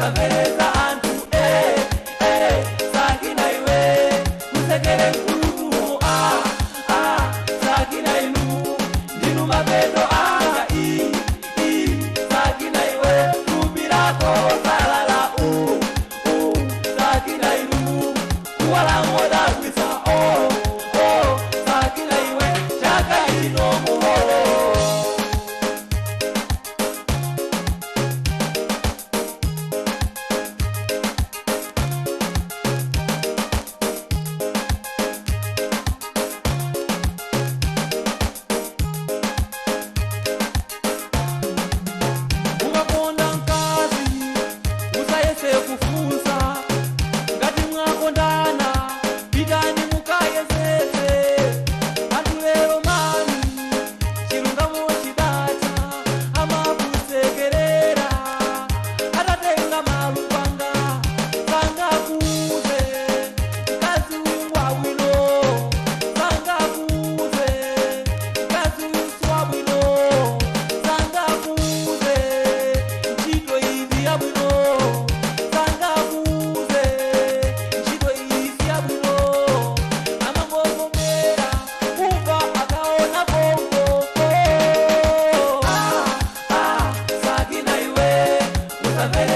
Usamvereza anthu, eh, eh, sakina iwe. Usekere mkulumu, ah, ah, sakina inu. Ndinu mapeto anga, i, i, sakina iwe. Thupi lako salala, u, u, sakina inu. Kuwalangodagwisa, oh, oh, sakina iwe. Chaka chino muholo. Ukakonda mkazi usayese kufunsa ngati mwakondana, pitani mukayezeze. Anthu lero mani chilungamo chidatha, amakusekerera atatenga malupanga. Sangakuze mkazi uyu wabwino, sangakuze mkazi uyu siwabwino, sangakuze ntchito iyi ndi yabwino, sangakuze ntchito iyi si yabwino. Amangomvera kuva akaona konko. Ah, ah, sakina iwe, usamvere.